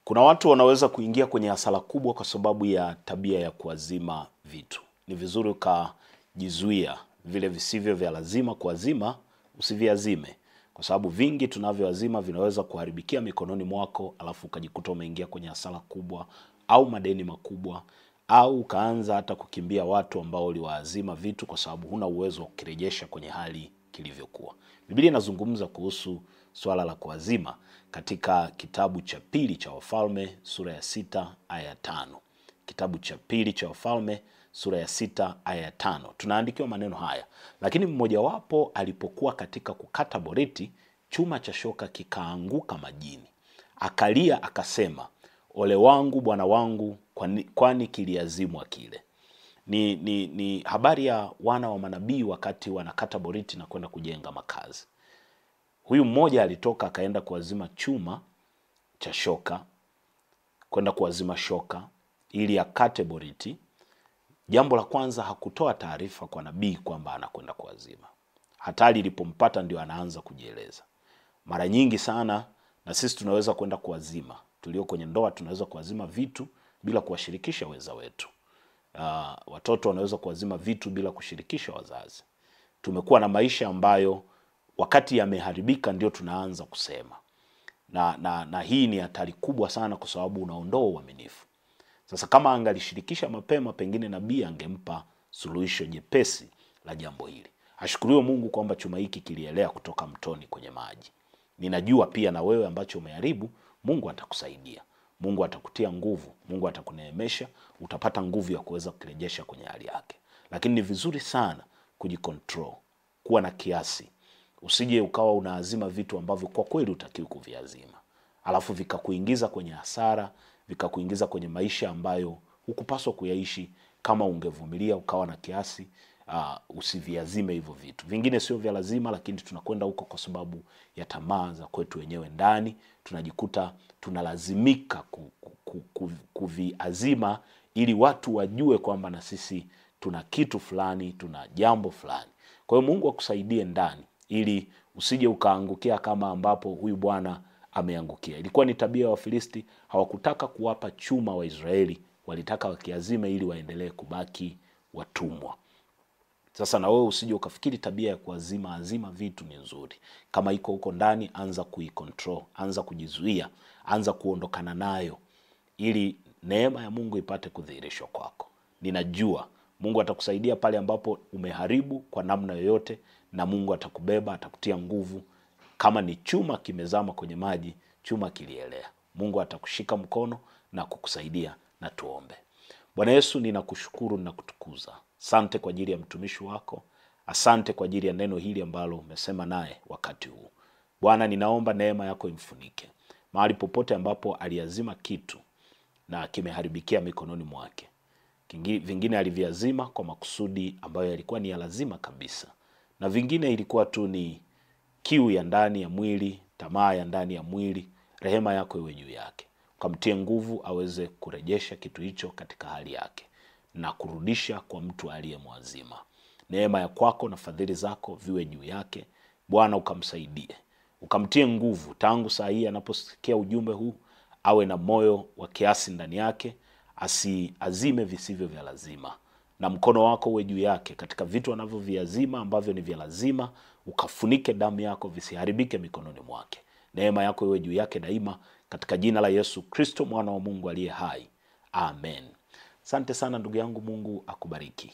Kuna watu wanaweza kuingia kwenye hasara kubwa kwa sababu ya tabia ya kuazima vitu. Ni vizuri ukajizuia vile visivyo vya lazima kuazima, usiviazime. Kwa sababu vingi tunavyoazima vinaweza kuharibikia mikononi mwako, alafu ukajikuta umeingia kwenye hasara kubwa au madeni makubwa, au ukaanza hata kukimbia watu ambao uliwaazima vitu kwa sababu huna uwezo wa kukirejesha kwenye hali kilivyokuwa. Biblia inazungumza kuhusu swala la kuazima katika kitabu cha pili cha Wafalme sura ya 6 aya ya 5. Kitabu cha pili cha Wafalme sura ya 6 aya ya 5. Tunaandikiwa maneno haya: lakini mmojawapo alipokuwa katika kukata boriti, chuma cha shoka kikaanguka majini. Akalia akasema, ole wangu bwana wangu, kwani kiliazimwa kile. Ni habari ya wana wa manabii wakati wanakata boriti na kwenda kujenga makazi. Huyu mmoja alitoka akaenda kuazima chuma cha shoka, kwenda kuazima shoka ili akate boriti. Jambo la kwanza, hakutoa taarifa kwa nabii kwamba anakwenda kuazima. Hatari ilipompata ndio anaanza kujieleza. Mara nyingi sana na sisi tunaweza kwenda kuazima. Tulio kwenye ndoa tunaweza kuazima vitu bila kuwashirikisha wenza wetu. Watoto wanaweza kuazima vitu bila kushirikisha wazazi. Tumekuwa na maisha ambayo wakati yameharibika ndio tunaanza kusema. Na hii ni hatari kubwa sana kwa sababu unaondoa uaminifu. Sasa kama angalishirikisha mapema, pengine nabii angempa suluhisho jepesi la jambo hili. Ashukuriwe Mungu kwamba chuma hiki kilielea kutoka mtoni kwenye maji. Ninajua pia na wewe ambacho umeharibu, Mungu atakusaidia. Mungu atakutia nguvu, Mungu atakuneemesha, utapata nguvu ya kuweza kukirejesha kwenye hali yake. Lakini ni vizuri sana kujicontrol, kuwa na kiasi. Usije ukawa unaazima vitu ambavyo kwa kweli hutakiwi kuviazima, alafu vikakuingiza kwenye hasara, vikakuingiza kwenye maisha ambayo hukupaswa kuyaishi. Kama ungevumilia ukawa na kiasi, usiviazime hivyo vitu. Vingine sio vya lazima, lakini tunakwenda huko kwa sababu ya tamaa za kwetu wenyewe ndani. Tunajikuta tunalazimika kuviazima ili watu wajue kwamba na sisi tuna kitu fulani, tuna jambo fulani. Kwa hiyo Mungu akusaidie ndani ili usije ukaangukia kama ambapo huyu bwana ameangukia. Ilikuwa ni tabia ya Wafilisti, hawakutaka kuwapa chuma wa Israeli, walitaka wakiazime ili waendelee kubaki watumwa. Sasa na wewe usije ukafikiri tabia ya kuazima azima vitu ni nzuri. Kama iko huko ndani, anza kuicontrol, anza kujizuia, anza kuondokana nayo ili neema ya Mungu ipate kudhihirishwa kwako. Ninajua Mungu atakusaidia pale ambapo umeharibu kwa namna yoyote, na Mungu atakubeba, atakutia nguvu. Kama ni chuma kimezama kwenye maji, chuma kilielea. Mungu atakushika mkono na kukusaidia. Na tuombe. Bwana Yesu, ninakushukuru na kutukuza. Asante kwa ajili ya mtumishi wako. Asante kwa ajili ya neno hili ambalo umesema naye wakati huu. Bwana, ninaomba neema yako imfunike mahali popote ambapo aliazima kitu na kimeharibikia mikononi mwake. Vingine aliviazima kwa makusudi ambayo yalikuwa ni ya lazima kabisa, na vingine ilikuwa tu ni kiu ya ndani ya mwili, tamaa ya ndani ya mwili. Rehema yako iwe juu yake, ukamtie nguvu aweze kurejesha kitu hicho katika hali yake na kurudisha kwa mtu aliyemwazima. Neema ya kwako na fadhili zako viwe juu yake. Bwana, ukamsaidie, ukamtie nguvu tangu saa hii anaposikia ujumbe huu, awe na moyo wa kiasi ndani yake, asiazime visivyo vya lazima. Na mkono wako uwe juu yake katika vitu anavyoviazima ambavyo ni vya lazima, ukafunike damu yako visiharibike mikononi mwake. Neema yako iwe juu yake daima, katika jina la Yesu Kristo mwana wa Mungu aliye hai. Amen. Asante sana ndugu yangu, Mungu akubariki.